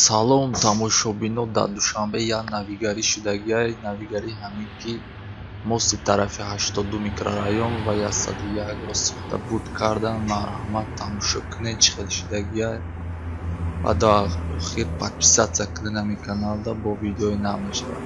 Салом, тамошобино, дар Душанбе як навигарӣ шудагиай. Навигарӣ ҳамин ки мости тарафи 82 микрорайон ва 101-ро сохта буд кардан. Марҳамат, тамошо кунед, чӣ хел шудагиай. Ва дар охир подписаться кунед ҳамин каналда, бо видеои нав мешавад.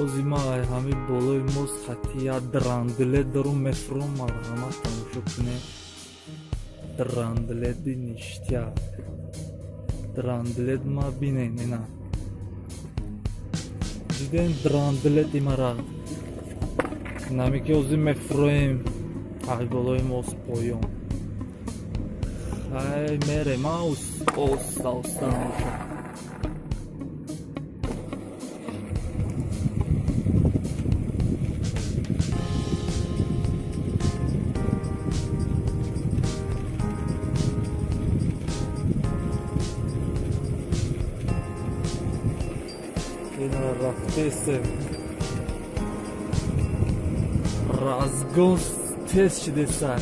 Ози ма ҳамин болои мост хати як драндулет дорум, мефурум. Марҳамат, тамошо кунед. Драндулети ништяк. Драндулет ма бинен, ина дидем драндулети мара. Нами ки ози мефуроем ай болои мост поён. Ай, мерем оста оста намошо. Рафтесем, разгон тез шидеса.